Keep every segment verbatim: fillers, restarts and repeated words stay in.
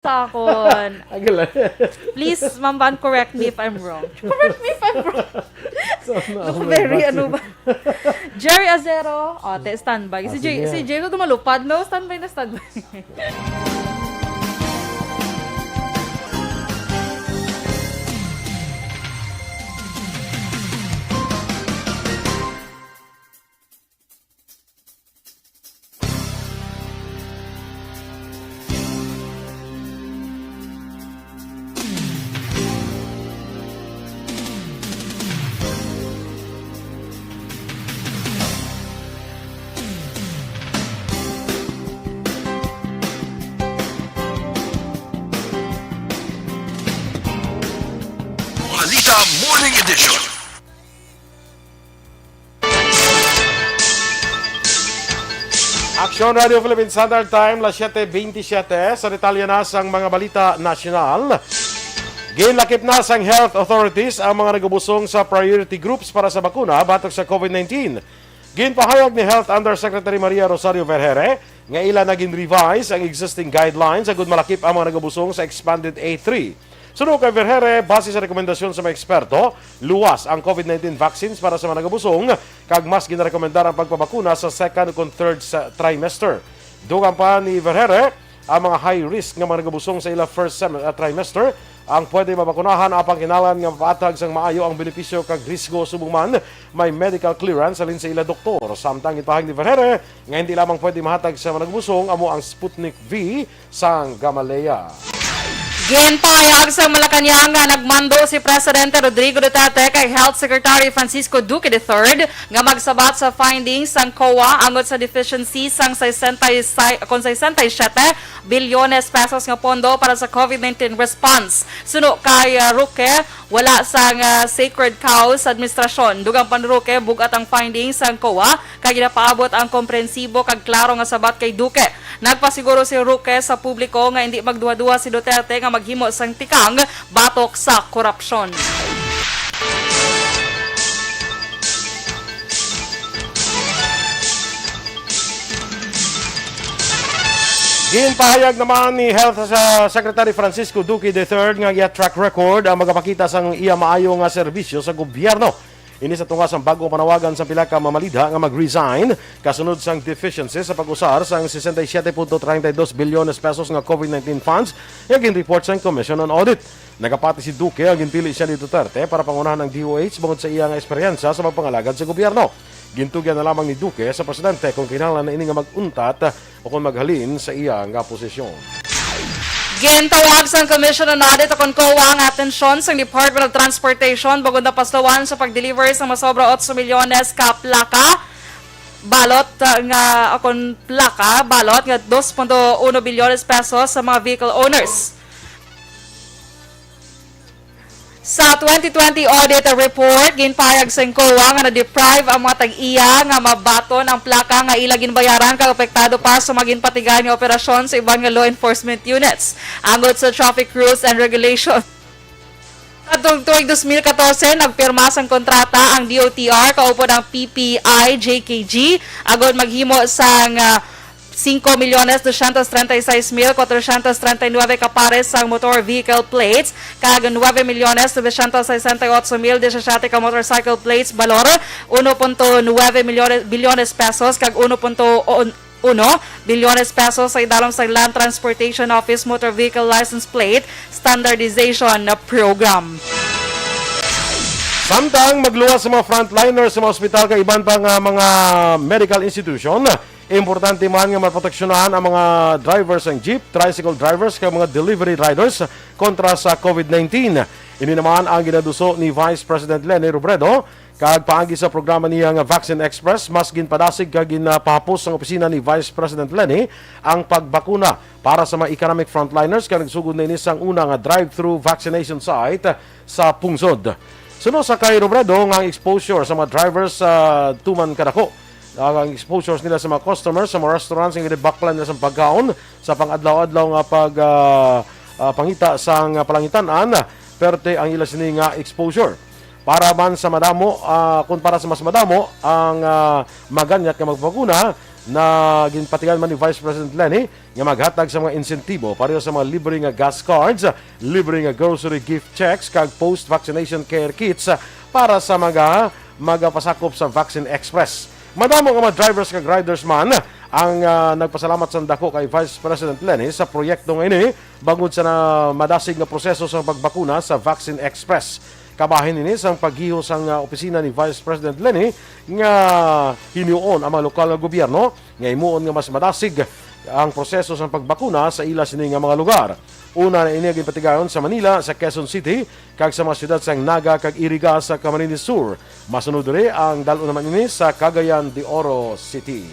Sa akon. Ang galing. Please, Ma'am Van, correct me if I'm wrong. Correct me if I'm wrong. So, no, Look no, very, ano ba? Jerry Azero. O, te, standby. Si Ah, Jay, sige. Si Jay, ito malupad, no? Standby na standby. Balita Morning Edition. Aksyon Radio Philippine Standard Time, las siete veintisiete. Sa detalye na sang mga balita nasyonal, ginlakip na sang health authorities ang mga nagubusong sa priority groups para sa bakuna batok sa COVID nineteen. Ginpahayag ni Health Undersecretary Maria Rosario Vergeire nga ila na gin-revise ang existing guidelines agud malakip ang mga nagubusong sa expanded A three. Suno kay Vergeire, base sa rekomendasyon sa mga eksperto, luwas ang COVID nineteen vaccines para sa mga nagubusong kag mas ginarekomendar ang pagpabakuna sa second ukon third sa trimester. Dugang pa ni Vergeire, ang mga high risk nga mga nagubusong sa ila first sem-, ah, trimester ang pwede mabakunahan, apang kinahanglan nga mapaathag sang maayo ang benepisyo kag risgo subong man may medical clearance halin sa ila doktor. Samtang ginpahayag ni Vergeire nga hindi lamang pwede mahatag sa mga nagubusong amo ang Sputnik V sang Gamaleya. Ginpahayag sa Malacañang nga nagmando si Presidente Rodrigo Duterte kay Health Secretary Francisco Duque the third nga magsabat sa findings sang COA angot sa deficiency sang sesenta y seis, kon sesenta y siete bilyones pesos nga pondo para sa COVID nineteen response. Suno kay, ah, Roque, wala sang, ah, sacred cow sa administrasyon. Dugang pa ni Roque, bug-at ang findings sang COA kay ginapaabot ang komprensibo kag klaro nga sabat kay Duque. Nagpasiguro si Roque sa publiko nga indi magduha-duha si Duterte nga maghimo sang tikang batok sa korupsyon. Ginpahayag naman ni Health sa Secretary Francisco Duque the third nga iya track record ang magapakita sang iya maayo nga serbisyo sa gobyerno. Ini sa tunga sang bag-o panawagan sa pila ka mamalidha nga mag-resign kasunod sang deficiency sa pag-usar sang sesenta y siete punto treinta y dos bilyones pesos nga COVID nineteen funds nga gin-report sang Commission on Audit. Nagapati si Duque nga ginpili sia ni Duterte para pangunahan ang D O H bangod sa iya nga eksperyensya sa pagpangalagad sa gobyerno. Gintugyan na lamang ni Duque sa presidente kung kinahanglan na ini nga mag-untat o kon maghalin sa iya nga posisyon. Gintawag sang Commission on Audit o kon COA ang atensyon sang Department of Transportation bangod napaslawan sa pag-deliver sa masobra otso milyones ka plaka balot, uh, nga, o kon plaka balot nga dos punto uno bilyones pesos sa mga vehicle owners. Sa twenty twenty audit report, ginpahayag sang COA nga na-deprive ang mga tag-iya nga mabaton ang plaka nga ila ginbayaran kag apektado pa sa mga ginpatigayon nga operasyon sa iban nga law enforcement units. Angot sa traffic rules and regulation, sa tuig dos mil katorse, nagpirma sang kontrata ang D O T R kaupod ang P P I J K G agod maghimo sang, ah, singko milyones dosyentos treinta y seis mil kwatrosyentos treinta y nuebe ka pares sang motor vehicle plates kag nuebe milyones novesyentos sesenta y otso mil disisyete ka motorcycle plates, balor uno punto nuebe milyones, bilyones pesos kag uno punto uno bilyones pesos sa idalom sa Land Transportation Office Motor Vehicle License Plate Standardization Program. Samtang magluwas sa mga frontliners sa mga ospital kag iban pa nga mga medical institution, importante man nga maproteksyonan ang mga drivers sang jeep, tricycle drivers, kag mga delivery riders kontra sa COVID nineteen. Ini naman ang ginaduso ni Vice President Leni Robredo, kag paagi sa programa niya nga Vaccine Express, mas ginpadasig kag ginpahapos sang opisina ni Vice President Leni ang pagbakuna para sa mga economic frontliners, kag nagsugod na ini sang una nga drive-through vaccination site sa pungsod. Suno sa kay Robredo nga ang exposure sa mga drivers, ah, tuman kadako, ah, ang exposures nila sa mga customers, sa mga restaurants, ang ginabaklan nila sa pagkaon, sa pang-adlaw-adlaw nga pag, ah, ah, pangita sang palangitan-an, perte ang ila sini nga exposure. Para man sa madamo, ah, kung para sa mas madamo ang, ah, maganyat nga magbakuna, Na ginpatigayon man ni Vice President Leni nga maghatag sa mga insentibo pareho sa mga libre nga gas cards, libre nga grocery gift checks, kag post-vaccination care kits para sa mga magapasakop sa Vaccine Express. Madamo nga mga drivers kag riders man ang, ah, nagpasalamat sang dako kay Vice President Leni sa proyekto nga ini, bangod sa na madasig nga proseso sa pagbakuna sa Vaccine Express. Kabahin ini sang paggiho sang, ah, opisina ni Vice President Leni nga hiniuon ang mga lokal nga gobyerno nga himuon nga mas madasig ang proseso sang pagbakuna sa ila sini nga mga lugar. Una na ini ginpatigayon sa Manila, sa Quezon City, kag sa mga siyudad sang Naga kag Iriga sa Camarines Sur. Masunod diri ang dal-on naman ini sa Cagayan de Oro City.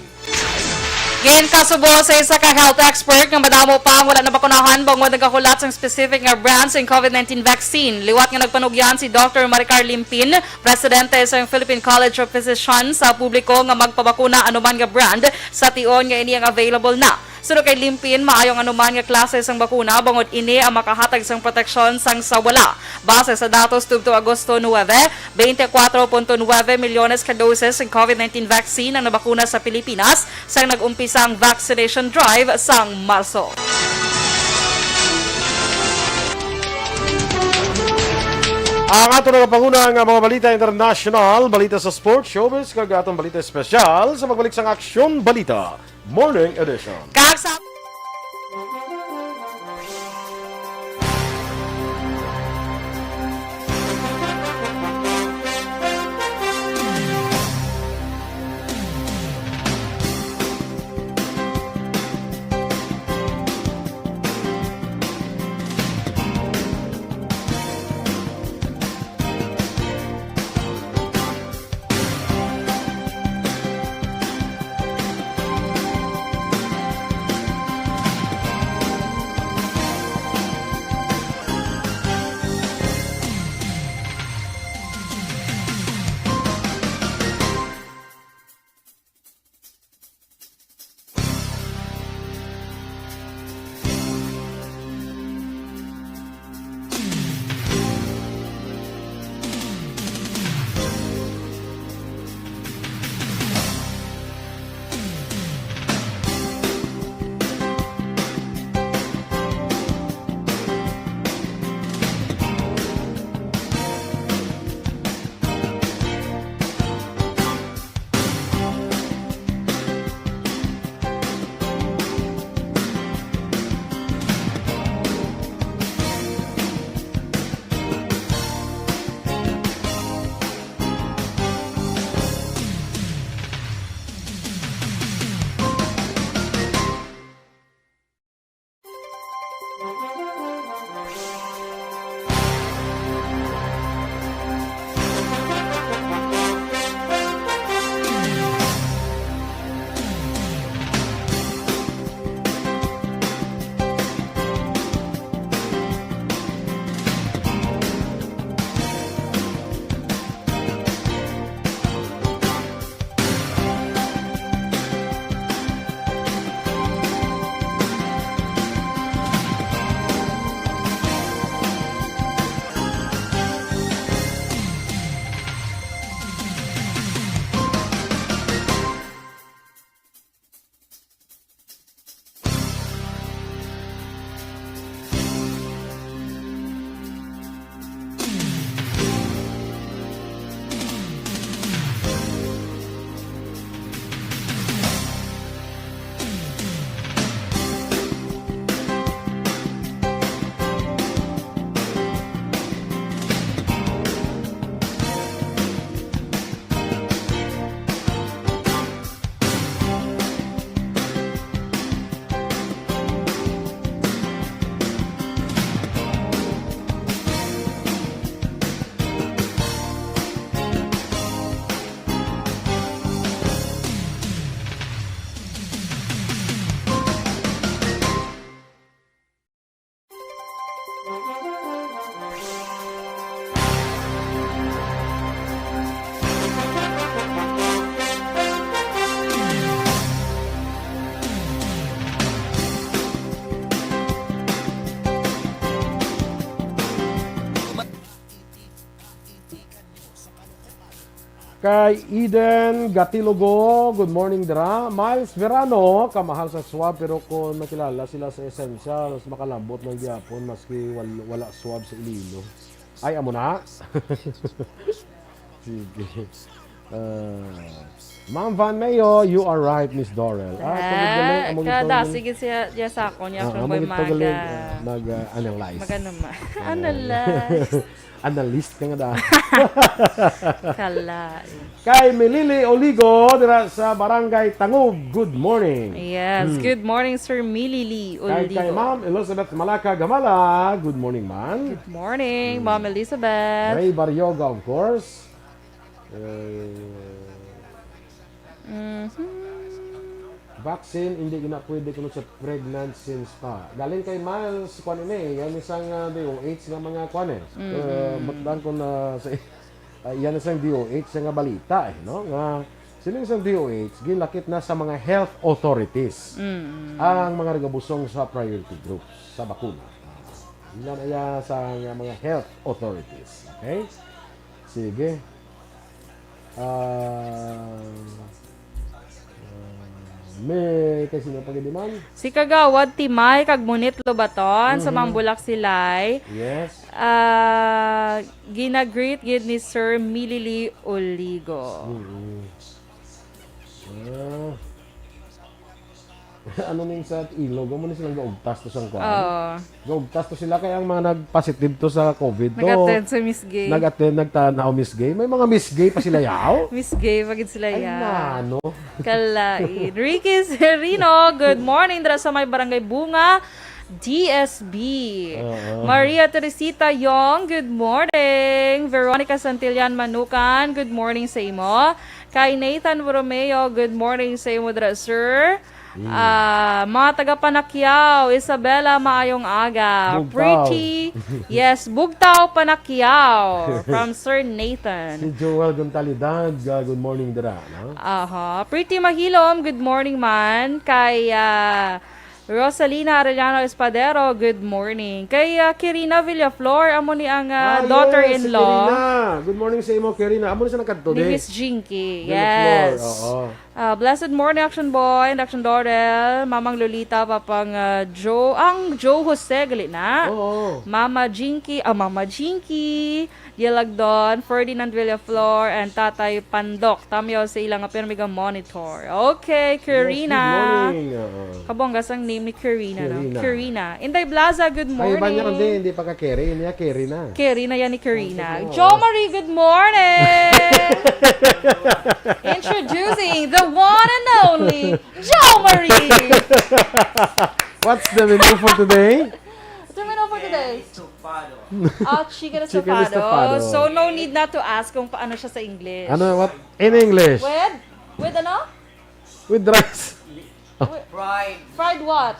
Ginkasubo sa isa ka health expert nga madamo pa ang wala nabakunahan bangod nagahulat sang specific nga brand sang COVID nineteen vaccine. Liwat nga nagpanugyan si Doctor Maricar Limpin, presidente sang Philippine College of Physicians, sa publiko nga magpabakuna anuman nga brand sa tion nga ini ang available na. Suno kay Limpin, maayo ang anuman nga klase sang bakuna bangod ini ang makahatag sang proteksyon sang sa wala. Base sa datos, tubtob Agosto nuwebe, twenty-four point nine milyones ka doses sang COVID nineteen vaccine ang nabakuna sa Pilipinas sang nag-umpisa ang vaccination drive sang Marso. Ang ato nagapanguna nga mga balita international, balita sa sports, showbiz, kag atong balita espesyal sa pagbalik sang Aksyon Balita Morning Edition. Kag sa Kay Eden Gatilogo, good morning dira. Miles Verano, kamahal sa Suave, pero kung makilala sila sa Essentials, makalambot lang gyapon maski wal-, wala Suave sa Iloilo. Ay, amo na. Sige. Ah, Ma'am Van Mayo, you are right, Miss Dorel. Ah, tuloy-tuloy, Ah, amo gid kada, to, sige siya, siya sa akon, niya Ah, akong amo boy gid to galing, maga. ah, mag, ah, analyze. Mag ano ma-, Ah, analyze. Analyst ka nga da. Kala. Kay Milili Oligo, dira sa Barangay Tangug, good morning. Yes, Hmm. good morning, Sir Milili Kay, kay Oligo. Ma'am Elizabeth Malaka Gamala, good morning, ma'am. Good morning, Hmm. Ma'am Elizabeth. Ray Barrioga, of course. Eh, Mhm. Vaccine, hindi gina pwede kuno sa pregnant since pa. Galing kay Miles, kuan ini, yan isang, ah, D O H nga mga kuan eh. Mhm. Uh, matdan ko na sa, ah, yan isang D O H nga balita eh, no? Nga, sino isang D O H, gilakip na sa mga health authorities Mhm. ang mga nagabusong sa priority groups sa bakuna. Ah, yan ay, ah, sa nga mga health authorities. Okay? Sige. Ah, ah, may, kay sino pa gid man? Si Kagawad Timay kag Monit Lobaton sa Mhm. Mambulak Silay. Yes. Ah, ginagreet gid ni Sir Milili Oligo. Mm-mm. Ah. Ano ning sa ilog? Amo ni silang gaugtas to sang kuan? Oo. Gaugtas to sila kay ang mga nagpositive to sa covid to. Nag-attend sa Miss Gay. Nag-attend, nagtanaw Miss Gay. May mga Miss Gay pa sila yaw? Miss Gay, pagid sila Ay, ya. Nano. Kalain. Ricky Serino, good morning. Dira sa may Barangay Bunga, D S B. Oo. Maria Teresita Yong, good morning. Veronica Santillan Manukan, good morning sa imo. Kay Nathan Borromeo, good morning sa imo dira, sir. Mm. Ah, mga taga Panakyaw, Isabela, maayong aga. Bugtaw. Pretty, yes, Bugtaw, Panakyaw, from Sir Nathan. Si Joel Gontalidad, ah, good morning dira, no? Aha. Pretty Mahilom, good morning man. Kay, ah, Rosalina Arellano Espadero, good morning. Kay, ah, Kirina Villaflor, amo ni ang, ah, Ah, daughter-in-law. Yes, si Kirina. Good morning sa imo, Kirina. Amo ni sa nagkadto, Ni di? Miss Jinky, Villaflor, yes. Oo. Ah, blessed morning, Action Boy and Action Dorel, Mamang Lolita, Papang, ah, Joe, ang Joe Jose, gali na. Oo. Mama Jinky, ah, Mama Jinky, Yelagdon, Ferdinand Villaflor, and Tatay Pandok. Tamyaw sa ila nga pirmi ga monitor. Okay, Yes, Karina. Good morning. Oo. Kabongga sang name ni Karina, no? Karina. Karina. Inday Blaza, good Ay, iba niya morning. Kundi hindi pa ka Keri, niya Keri na. Keri na yan ni Karina. Oo, totoo. Jo Marie, good morning! Introducing the one and only Jo Marie! What's the menu for today? What's the menu for today? Ah, chicken estofado. Chicken estofado. So, no need na to ask kung paano siya sa English. Ano, what? In English? With? With ano? With rice. With fried. Fried what?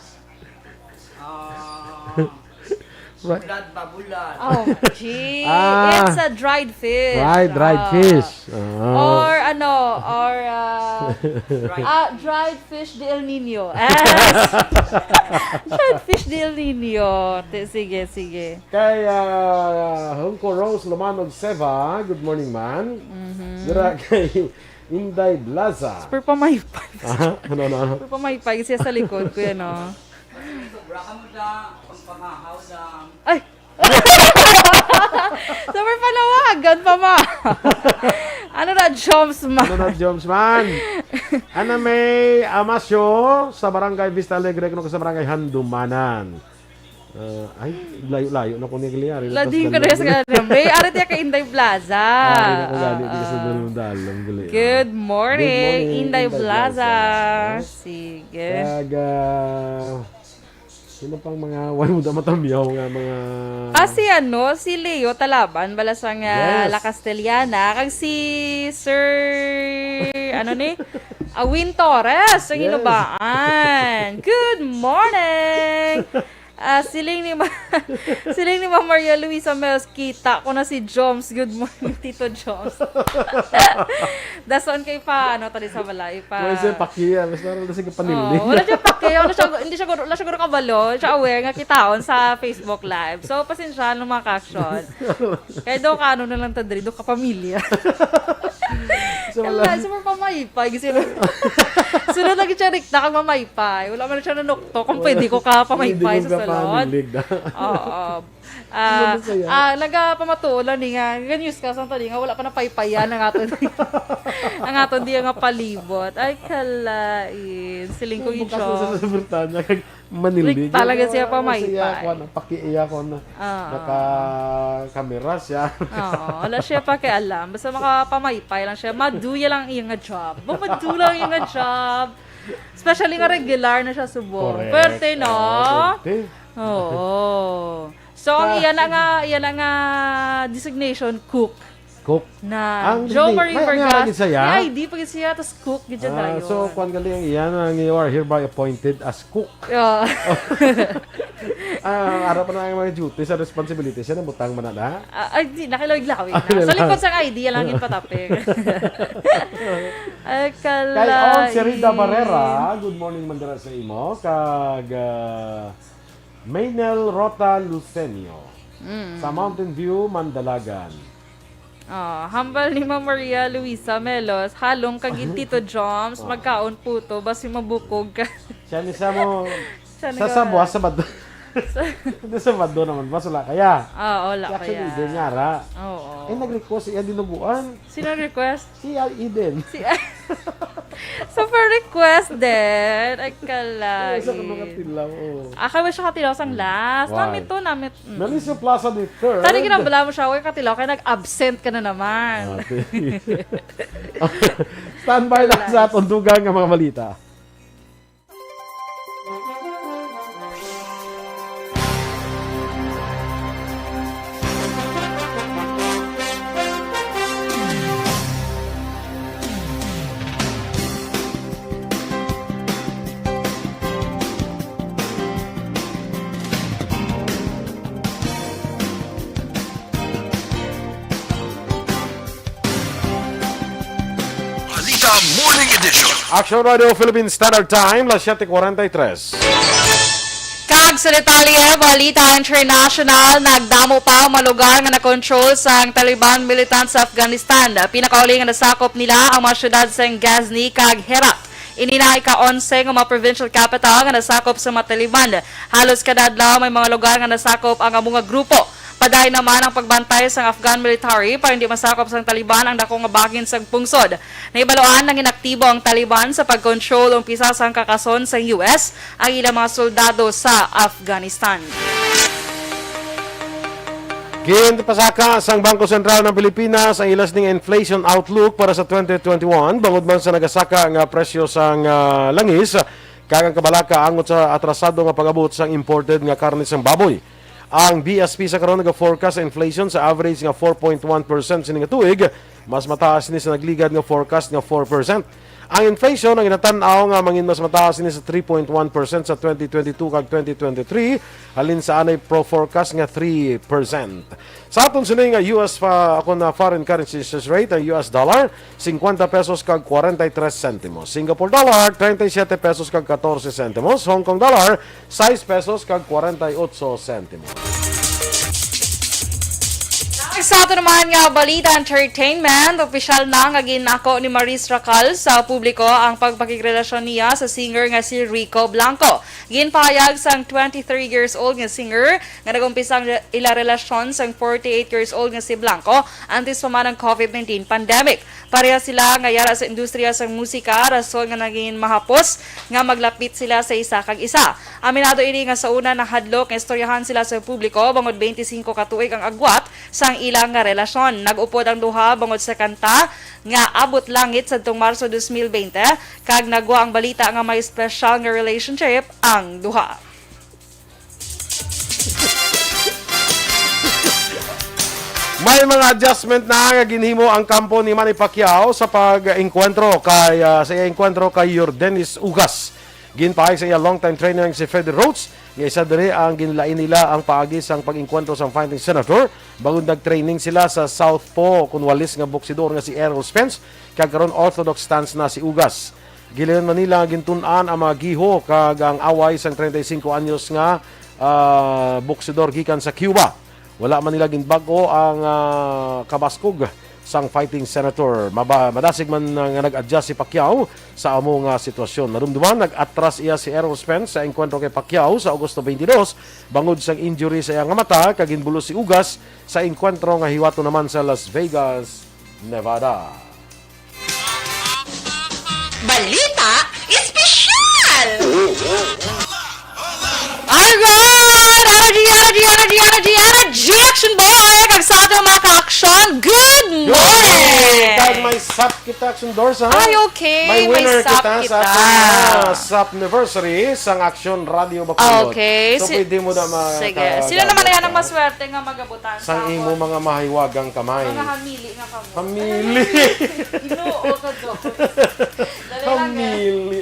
Ah, Right. Bulad ba? Bulad. Oh, gee. Ah. It's a dried fish. Right, dried Ah. fish. Ah. Or ano, or, ah, Dried. ah, dried fish de El Nino. Yes. Dried fish de El Nino. Ti-, sige, sige. Kay, ah, Hungko Rose Lomanog Seva, good morning, man. Mhm. Dira kay Inday Blaza. Super pamaypay. Ah, ano, ano, ano? Super pamaypay siya sa likod ko yan, oh. Sobra ka mo sa pangpamahaw lang. Ay! Super panawagan pa, ma. Ano na, Joms, ma? Ano na, Joms, man? Ana May Amasyo sa Barangay Vista Alegre, kuno ka sa Barangay Handumanan. Ah, ay, layo-layo na ko ni Gliari. Lading ko na sa kanya. May ari tiya ka Inday Plaza. Ari na ko gani, di ka sa Ah, ah. Dalong-dalong, gali, ah. Good morning, Good morning, Inday Inday Plaza. Plaza. Sige. Kag, ah, sino pang mga wala mo da matamyaw nga mga Ah, si ano, si Leo Talaban, bala sang, ah, Yes. La Castellana, kag si Sir, ano ni? Awin Torres, ang Yes. Inubaan. Good morning! Ah, siling ni Ma-, siling ni Ma'am Maria Luisa Melos, "Kita ko na si Joms. Good morning, Tito Joms." Dason kay pa, ano, tali sa balay, pa. May siya pakiya, mas parang na sige panili. Oh, wala siya pakiya, wala siya, hindi siya, wala siya kabalo, siya aware nga kitaon sa Facebook Live. So, pasensya ng mga ka-action. Kaya daw ka, ano na lang, tadri, daw ka pamilya. So, wala. Kala, super pamaypay. Kasi, sunod lagi siya rikta kag mamaypay. Wala man siya nanuktok kung pwede ko ka pamaypay sa salon. Pwede ko ka panilig na. Oo. Ah, Ano ba saya? Ah, nagapamatuo lang ni nga, nga news ka, sang tali nga, wala pa napaypayan ang aton, ang aton diya nga palibot. Ay, kalain. Siling ko, Yung bukas na sa Sobretana, kag manilig. Rik talaga siya Ano pamaypay. Siya, kuwan, ang paki-, iya ko na. Oo. Naka-camera siya. Oo, wala siya pakialam. Basta makapamaypay lang siya. Maduya lang ang iya nga job. Ba, madu lang ang iya nga job. Especially nga regular na siya subong. Correct. Pwerte, no? Oo, pwerte. Oo. So, ang Ta- iya na nga, iya na nga designation, cook. Cook. Na Ang Joe designation, Marie may, may Vargas. May I D pa gid siya, tas cook gid siya Ah, dayon. So, kwan gali ang iya na, you are hereby appointed as cook. Yeah. Ah, ara pa na ang mga duties and responsibilities, siya nabutang man na, na? Ah, ay, di, nakilawig-lawig na. Ah, sa likod sang I D, lang yung pataping. Ay, Kay Onse Rida kalain. Barrera, good morning, Mandara sa imo. Kag, ah, Maynel Rota Lucenio. Mm. Sa Mountain View, Mandalagan. Oh, hambal ni Ma'am Maria Luisa Melos, halong kag Tito Joms, Oh. magkaon puto, basi mabukog ka. Siya ni sa mo, Siya sa ni Sabwa, ka- Sabado. Sa Hindi, Sabado naman, mas wala kaya. Ah, wala Actually, kaya. Eden nga, ra. Oo. Eh, nag-request siya dinuguan. Sino request? Si Al Eden. Si Super request din. Ay, kalay. Sa mga tilaw, oh. Ah, kaya siya katilaw sang last. Why? Namit to, namit. Mm. Nani sa Plaza ni Third? Tani, ginambala mo siya, "Uy, katilaw, kaya nag-absent ka na naman." Ah, okay. Standby lang sa atong dugang nga mga balita. Balita Morning Edition. Action Radio Philippine Standard Time, las siete cuarenta y tres. Kag sa detalye, balita international, nagdamo pa ang mga lugar nga na-control sang Taliban militant sa Afghanistan. Pinakauli nga nasakop nila ang mga syudad sang Ghazni kag Herat. Ini na ika-onse nga mga provincial capital nga nasakop sa mga Taliban. Halos kada adlaw may mga lugar nga nasakop ang amo nga grupo. Padayon naman ang pagbantay sang Afghan military para hindi masakop sang Taliban ang dako nga bahin sang pungsod. Nahibaluan nga nangin aktibo ang Taliban sa pag-control umpisa sang kakason sang U S ang ilang mga soldado sa Afghanistan. Ginpasaka sang Bangko Sentral ng Pilipinas ang ila sining inflation outlook para sa twenty twenty-one, bangod man sa nagasaka nga presyo sang, ah, langis, kag ang kabalaka angot sa atrasado nga pag-abot sang imported nga karne sang baboy. Ang B S P sa karon naga-forecast sa inflation sa average nga four point one percent sini nga tuig, mas mataas ni sa nagligad nga forecast nga four percent. Ang inflation ang ginatan-aw nga mangin mas mataas ni sa three point one percent sa twenty twenty-two kag twenty twenty-three, halin sa anay pro forecast nga three percent. Sa aton sini nga U S pa, ako na foreign currency exchange rate, ang U S dollar, cincuenta pesos kag cuarenta y tres centimos. Singapore dollar, treinta y siete pesos kag catorce centimos. Hong Kong dollar, sais pesos kag cuarenta y ocho centimos. Sa ato naman nga balita entertainment, opisyal na nga ginako ni Maris Racal sa publiko ang pagpakigrelasyon niya sa singer nga si Rico Blanco. Ginpahayag sang twenty-three years old nga singer nga nag-umpisa ang re-, ila relasyon sang forty-eight years old nga si Blanco antes pa man ang covid nineteen pandemic. Pareha sila nga yara sa industriya sang musika, rason nga naging mahapos nga maglapit sila sa isa kag isa. Aminado ini nga sa una nahadlok nga istoryahan sila sa publiko bangod twenty-cinco ka tuig ang agwat sang ila nga relasyon. Nag-upod ang duha bangod sa kanta nga Abot Langit sadtong Marso dos mil bente, kag nagwa ang balita nga may special nga relationship ang duha. May mga adjustment na nga ginhimo ang kampo ni Manny Pacquiao sa pag-engkwentro kay, ah, sa iya engkwentro kay Yordenis Ugas. Ginpahayag sa iya longtime trainer nga si Freddie Roach nga isa diri ang ginlain nila ang paagi sang pag-engkwentro sang fighting senator bangod nag-training sila sa southpaw kun walis nga boksidor nga si Errol Spence, kag karon orthodox stance na si Ugas. Gilayon man nila nga gintun-an ang mga giho kag ang away sang treinta y cinco anyos nga, ah, boksidor gikan sa Cuba. Wala man nila ginbag-o ang, ah, kabaskog sang fighting senator. Maba-, madasig man nga nag-adjust si Pacquiao sa amo nga sitwasyon. Nadumduman, nag-atras iya si Errol Spence sa engkwentro kay Pacquiao sa Agosto twenty-two bangod sang injury sa iya nga mata kag ginbulos si Ugas sa engkwentro nga hiwaton naman sa Las Vegas, Nevada. Balita Espesyal! Alright! Energy, energy, energy, energy, energy! Action Boy! Kag sa ating mga ka-action, good morning! Kag may sap kita, Action Doors, ha? Ay, okay. May May winner sap kita sa kita. ating, ah, sap anniversary sang Action Radio Bacolod. Okay, So, si- pwede mo na Sige. maka- Sino naman yan ang maswerte nga magabutan sa Sang imo akon? Mga mahiwagang kamay. Mga hamili nga kamo. Hamili. Ginoo ka, Diyos. Dali lang, eh. Hamili.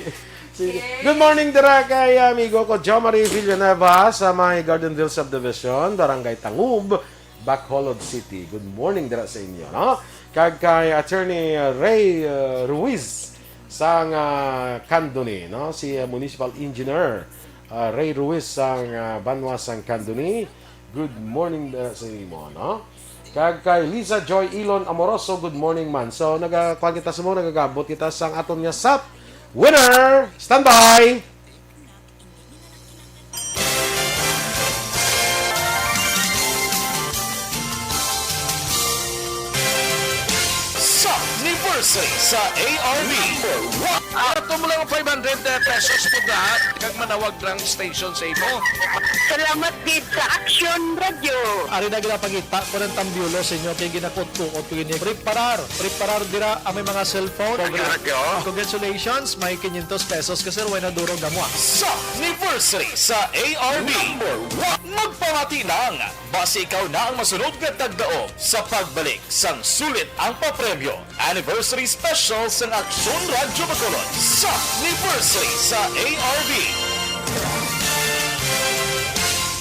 Sige. Good morning dira kay amigo ko, Jo Marie Villanueva, sa may Gardenville Subdivision, Barangay Tangub, Bacolod City. Good morning dira sa inyo, no? Kag kay Attorney, uh, Ray, uh, Ruiz sang, uh, Candoni, no? Si, uh, Municipal Engineer, uh, Ray Ruiz sang, uh, banwa sang Candoni. Good morning, uh, sa imo, no? Kag kay Lisa Joy Ilon Amoroso, good morning man. So, nagakuan kita sa mo, nagagabot kita sang aton nga sap winner. Standby! Sa anniversary sa A R B. Ato mo lang five hundred pesos po na kag manawag ng station sa imo. Salamat gid sa Action Radio. Ari na ginapangita ko ng tambyulo sa inyo kay ginakutkuot ko ini. Preparar, preparar dira ang may mga cellphone. Radyo. Congratulations, may quinientos pesos ka sir, way na duro gamwa. Sa anniversary sa A R B. Number one. Magpamati lang. Basi ikaw na ang masunod nga tagdaog sa pagbalik sang sulit ang papremyo. Anniversary Special sang Aksyon Radyo Bacolod sa anniversary sa A R B.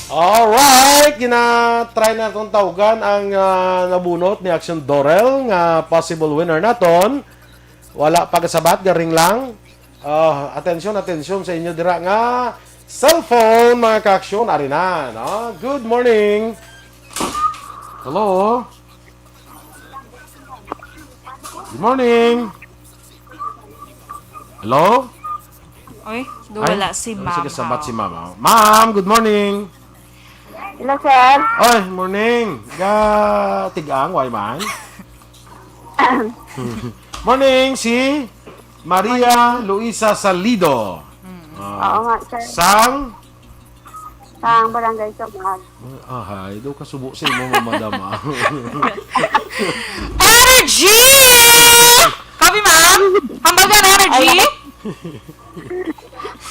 Alright, gina-try na naton tawgan ang, ah, nabunot ni Action Dorel nga possible winner naton. Wala pa kasabat, garing lang. Ah, atensyon, atensyon sa inyo dira nga cellphone, mga ka-aksyon. Ari na, no? Good morning. Hello? Good morning. Hello? Oy, Ay, wala si mama. Sige, sabat si mama. Ma'am, good morning. Hello, sir. Ay, morning. Ga tigang, why man? Morning, si Maria Luisa Salido. Ah, Oo nga, sir. Sang? Sang barangay Sumag. Ahay, daw kasubo sa imo, madam, ah. Energy! Kami, ma'am? Hambal ka na, energy?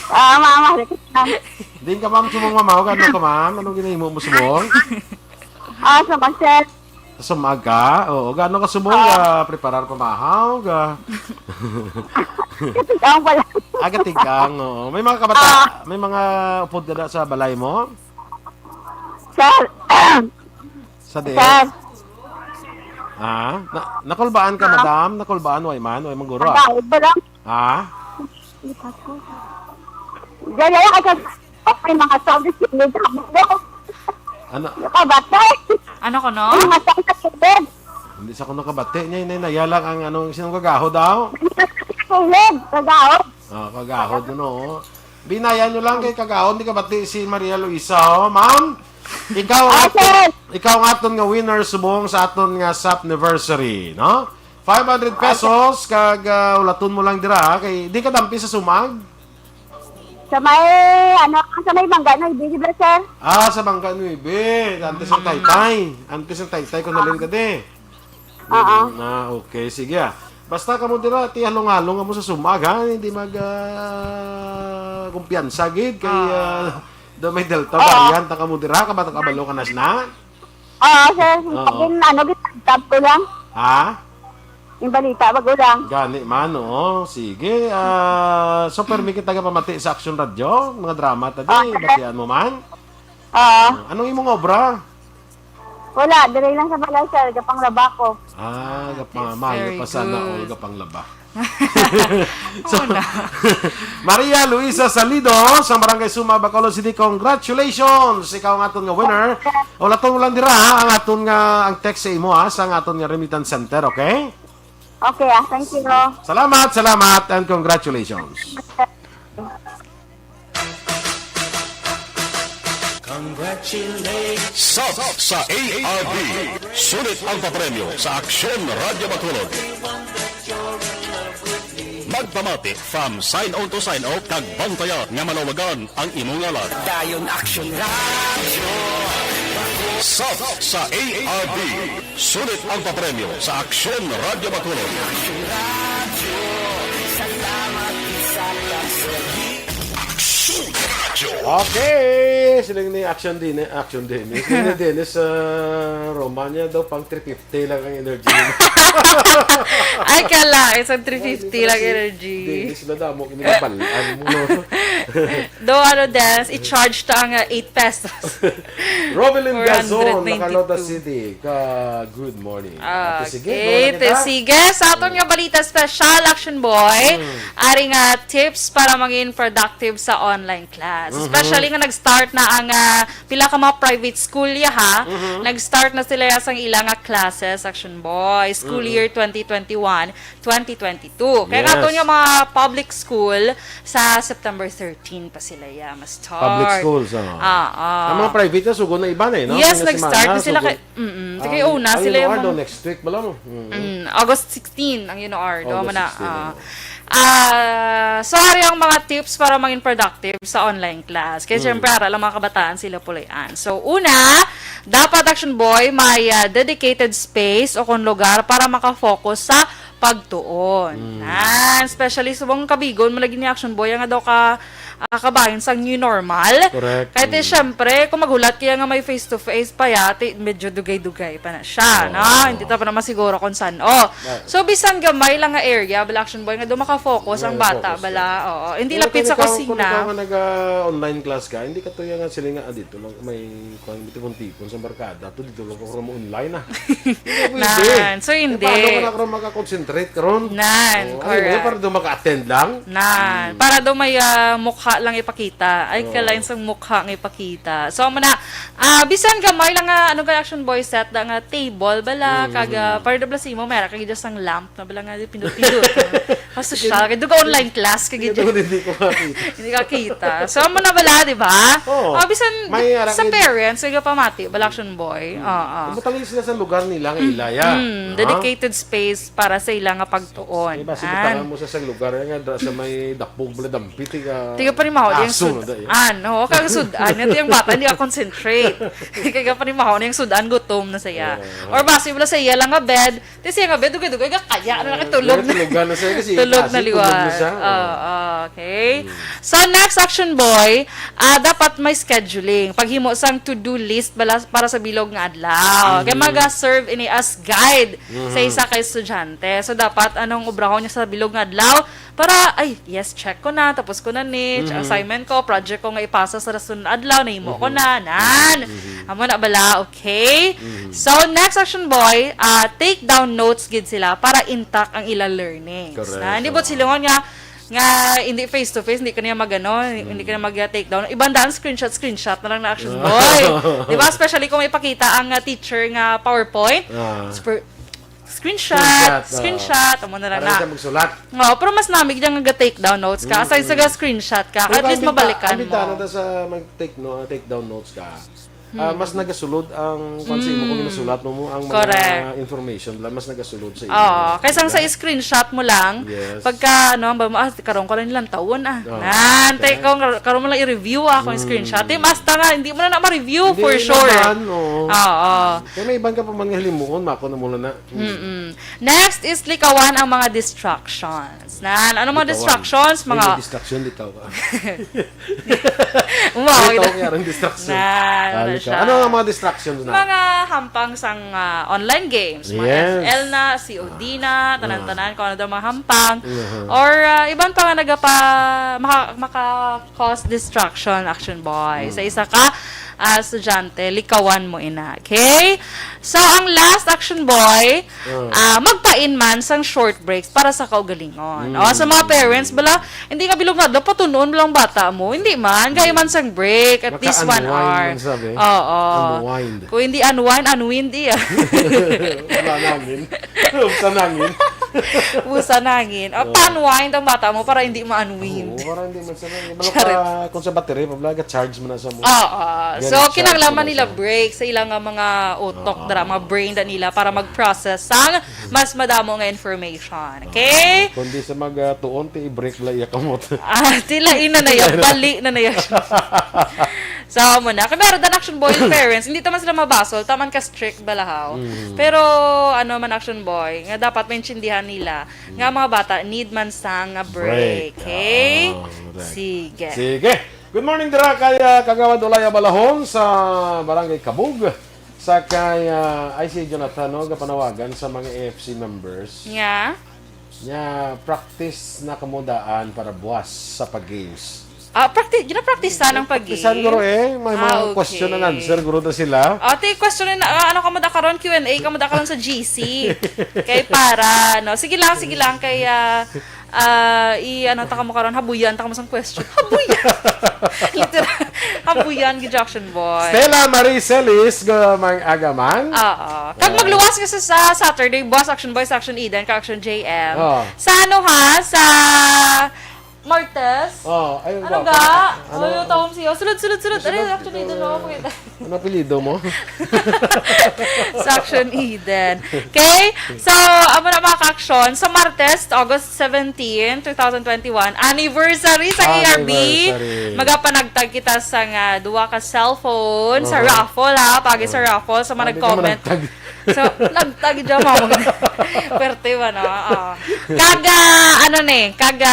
Ah, mama, Din ka, ma'am, sumong mamaw. Gano ka, ma'am? Anong ginahimo mo, subong? Ah, sa mag-, sir. Sumag ka? Oo, gano ka subong? Ah, preparar pamahaw, ga. Katigang pala. Aga tigang, oo. May mga kabata, may mga upod ka na sa balay mo? Sir. Sa diet? Sir. Ah, na, nakulbaan ka, madam? Nakulbaan, way man? Way man guro, ah? Daog pa lang. Ah? Diyan na lang kasi may mga sound sa gilid. Ano? Nakabati. Ano ko, no? May mga sound sa gilid. Hindi sa ko nakabati niya, inay, naya lang ang anong sinong kagaho daw? Gilid, kagaho. Ah, kagahod, no? Binayan nyo lang kay kagahod, di kabati si Maria Luisa, oh. Ma'am, ikaw ang Ah, aton, sir. Ikaw ang aton nga winner subong sa aton nga sap anniversary, no? Five hundred pesos, kag, ah, ulaton mo lang dira, ha? Kay di ka dampi sa sumag. Sa may, ano, sa may Mangga na, di ba, sir? Ah, sa Mangga Nuebe. Antes ang taytay. Antes ang taytay ko nalin ka di. Oo. Mm, ah, okay. Sige, ah. Basta kamo dira, ti halong-halong kamo sa sumag, ha? Hindi mag, ah, kumpiyansa, gid. Kay, ah, daw may Delta variant, ang kamo dira, kabatang kabalo ka na sina? Oo, sir. Oo. Gin-, ano, gin-tap ko lang. Ha? Yung balita, bago lang. Gani man, oo. Sige, ah, so permi kita nga pamati sa Action Radio, mga drama ta di, Ah, sir. Batian mo man. Oo. Anong imong obra? Wala, dire lang sa balay, sir. Gapanglaba ko. Ah, gapa, Very mayo pa sana good. all gapanglaba. So, Una. Maria Luisa Salido sa Barangay Suma, Bacolod City, congratulations! Ikaw ang aton nga winner. Ulaton mo lang dira, ha, ang aton nga, ang text sa imo, ha, sa ang aton nga remittance center, okay? Okay, ah, thank you. Salamat, salamat, and congratulations. Congratulations. Sub sa A R D. Sulit ang papremyo sa Aksyon Radyo Bacolod. Magpamati from sign on to sign off kag bantaya nga malawagan ang imong ngalan. Dayon Aksyon Radyo. Sub sa A R D. Sulit ang papremyo sa Aksyon Radyo Bacolod. Aksyon Radyo. Salamat sa pagsulit. Aksyon Radyo. Okay, siling ni Action Din, Action Din. Siling ni Dennis uh, Romania daw pang three fifty lang ang energy. Ay, kala, isang three fifty lang energy. Dennis, nadamo kini balan mo. Do ano, Dennis, i-charge ta ang uh, eight pesos. Robilin Gazon, Nakalota City. Ka, good morning. Okay, sige, sige. Sa aton nga balita special, Action Boy, hmm. Ari nga tips para mangin productive sa online class. Mm-hmm. Especially nga nag-start na ang uh, pila ka mga private school ya ha. Mm-hmm. Nag-start na sila ya sang ila nga classes, Action Boy. School mm-hmm. year twenty twenty-one, twenty twenty-two. Kaya yes. Nga aton nga mga public school sa September thirteen pa sila ya. Mas Public schools, oh. Ah, ah. Ang mga private na, sugo na iba na eh, no? Yes, nag-start na sila kay, mm, kay una sila yung mga next week, bala mo. Mm, August sixteen ang U N R, do man na. Ah, so, ari ang mga tips para maging productive sa online class. Kaya, syempre, ara lang mga kabataan sila pulian. So, una, dapat, Action Boy, may ah, dedicated space o kung lugar para makafocus sa pagtuon. Mm. Nan, especially subong kabigon mo lagi ni Action Boy nga daw ka ah, kabahin sang new normal. Correct. Kaya ti, mm. Syempre, kung maghulat kaya nga may face-to-face pa ya, ti, medyo dugay-dugay pa na siya, oh. No? Hindi ta pa naman siguro kung saan. Oh. Right. So, bisan gamay lang nga area, bala Action Boy, nga doon makafocus ang bata, bala. Oo. Hindi lapit sa kusina. Kung ikaw nga nag-online class ka, hindi ka tuya nga sila nga, ah, dito lang, may kuan, tipon-tipon sa barkada, to dito lang ko mo online, ah. Hindi pwede. Nan, so hindi. Eh, paano ka na karon makakonsentrate karon? Nan, oh, correct. Ay, para daw maka-attend lang? Nan, hmm. Para daw may ah, mukha lang ipakita. Ay, oh. Kalain sang mukha nga ipakita. So, amo na, ah, bisan gamay lang nga, ano ka, Action Boy set, da nga table, bala, hmm. Kag, ah, para daw bala sa imo, meron kag just ang lamp, na bala nga, pindot-pindot. Kasosyal, kay duga online class, kay gid. Hindi ko makita. Hindi ka kita. So, amo na bala, di ba? Oo. Ah, bisan may sa parents, kay pamati, bala Action Boy. Oo. Butangin sila sa lugar nila nga ilaya. Mm, dedicated space para sa ila nga pagtuon. Di ba, sige, butangin mo sa sang lugar nga dra sa may dapog, bala dampit, tiga. Tiga pa ni Maho, yung aso na da, eh. Sud-an, oo, kag sud-an, nga tiyang bata, hindi ka concentrate. Kaya pa ni Maho, yung sud-an, gutom na siya. Oo. Or basi, bala sa iya lang nga bed, Ti siya nga, be, dugay-dugay ka, kaya na nakatulog na. Tulog na siya kasi tulog na liwat. Oo, okay. So, next, Action Boy, ah, dapat may scheduling. Paghimo sang to-do list bala, para sa bilog nga adlaw. Kaya maga-serve ini as guide sa isa ka estudyante. So, dapat anong obrahon niya sa bilog nga adlaw? Para, ay, yes, check ko na, tapos ko na ni, assignment ko, project ko nga ipasa sa sunod adlaw, nahimo ko na, nan. Amo na bala, okay? So, next, Action Boy, ah, take down notes gid sila para intact ang ila learnings. Correct. Na, hindi buot silingon nga, nga hindi face to face, hindi ka niya magano, hindi ka niya mag take down. Ibang daan, screenshot, screenshot na lang na, Action Boy. Di ba? Especially kung may pakita ang ah, teacher nga PowerPoint. Ah. Super- Screenshot, screenshot, amo na lang na. Para siya magsulat. Oo, pero mas namig dyan nga take down notes ka. Aside sa ga-screenshot ka, at least mabalikan mo. Ang bintana ta sa mag-take no, take down notes ka. Ah, mas nagasulod ang kung sa imo kung ginasulat mo, mo ang mga information lang, mas nagasulod sa imo. Oo, kaysa sa screenshot mo lang, pagka ano, ang ba mo, ah, karon ko lang nilang tawon ah. Nan, take ko, karon mo lang i-review ah, kung screenshot. Di, basta nga, hindi mo na na ma-review for sure. Oo. Kaya may iban ka pa man nga halimuon, mako na mula na. Mm-mm. Next is likawan ang mga distractions. Nan, ano mga distractions? Mga distraction, likaw ka. Wow, likaw kaya rin distraction. Nan, ano siya? Ano ang mga distractions na? Mga hampang sang ah, online games, mga F L na, C O D na, tanan-tanan, kung ano daw mga hampang. Or ah, iban pa nga nagapa, maka, maka-cause distraction, Action Boy. Sa isa ka, ah, estudyante, likawan mo ina. Okay? So, ang last, Action Boy, ah, magpain man sang short breaks para sa kaugalingon. O, sa mga parents, bala, hindi nga bilog na, dapat tunuon lang bata mo. Hindi man, gaya man sang break, at least one Maka-unwind hour. Man, sabi. Oo. Unwind. Kung hindi unwind, unwind iya. Wala nangin. Sa nangin. Busa nangin. O, pa-unwind ang bata mo para hindi ma-unwind. Oo, para hindi man sa nangin. Bala Charot. Ka, kung sa battery, pabla, ga-charge mo na sa mo. Oo. Ga-recharge So, kinahanglan mo man na nila sa break sa ilang nga mga utok, Oo. dara, mga brain da nila para mag-process sang mas madamo nga information. Okay? Kundi sa mga tuon, ti i-break la iya kamot. Ah, tila ina na yan. Bali na na yan. So, amo na. Kaya meron dan Action Boy yung parents, hindi taman sila mabasol, taman ka strict balahaw. Mm. Pero, ano man Action Boy, nga dapat maintindihan nila, nga mga bata need man sang nga break, Break. Okay? Ah, correct. Sige. Sige. Good morning dira kay, ah, Kagawad Olaya Balahon sa Barangay Kabug. Sa kay, ah, ay si Jonathan, no, gapanawagan sa mga A F C members. Nga? Nya, practice na kamo daan para buwas sa pag-games. Ah, practice, gina-practice sa nang pag-games? Practicean guro eh. May mga Ah, okay. question and answer guro na sila. Ah, ti question na, ah, ano kamo da karon? Q and A kamo da karon sa G C. Kay para, no? Sige lang, sige lang. Kay, ah, ah, i, ano ta kamo karon? Habuyan ta kamo sang question. Habuyan! Literal. Habuyan, gid, Action Boy. Stella Marie Celis, go, mang agaman. Oo. Kag Ah. magluwas ka sa, sa Saturday, Boss Action Boys, Action Eden, ka Action J M. Oh. Sa ano ha? Sa Martes? Oh, ay, Ano ba? ga? Ano? Ay, yung tawag siya. Sunod, sunod, sunod. Ano Sunod, yung Action Eden mo? ito, Pakita. Ano apelyido mo? Sa Action Eden. Okay? So, amo na mga ka-action. Sa Martes, August seventeen, two thousand twenty-one, anniversary sa A R B. Anniversary. Magapanagtag kita sa nga duwa ka cellphone sa Oo. raffle, ha? Pagi sa Oo. raffle. Sa mga Pagi ka nag-comment. managtag. So, nagtag dyan, mama. Pwerte ba, no? Oo. Kaga, ano ni? Kaga,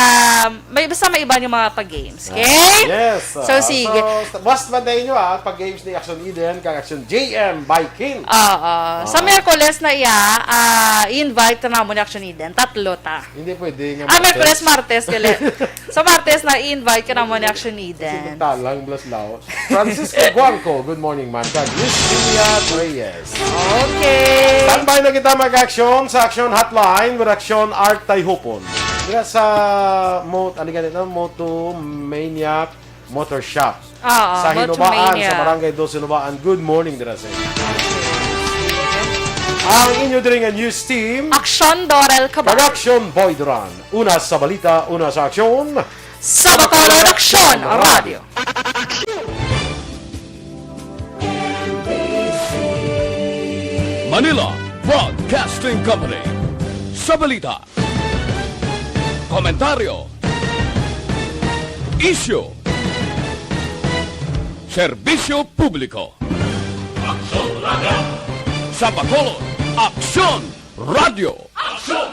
may, basta may iba yung mga pag-games, okay? Yes. So, ah, sige. So, basta ba tayo nyo, ah, pag-games ni Action Eden, kag Action J M by Kin. Oo. Sa Ah. Miyerkules na iya, ah, i-invite na mo ni Action Eden. Tatlo ta. Hindi pwede nga Ah, Martes. Miyerkules, Martes, gali. Sa Martes na i-invite ka na mo ni Action Eden. Kasi magtalang, blas laos. Francisco Guangco, good morning, man. Kag Luis Juliet Reyes. Okay. Standby na kita mag-action sa Action Hotline with Action Art Tayhupon. Dira sa Mo-, ano gani na? Moto Maniac Motor Shop. Oo, Sa Hinubaan, Motomania. sa Barangay Dos Hinubaan. Good morning, dira sa inyo. Ang inyo diri nga news team, Action Dorel Cabal. Kag Action Boy Duran. Una sa balita, una sa aksyon. Sa Bacolod Action Radio. Manila Broadcasting Company. Sa balita, komentaryo, isyu, serbisyo publiko. Aksyon Radio. Sa Bacolod, Aksyon Radio. Aksyon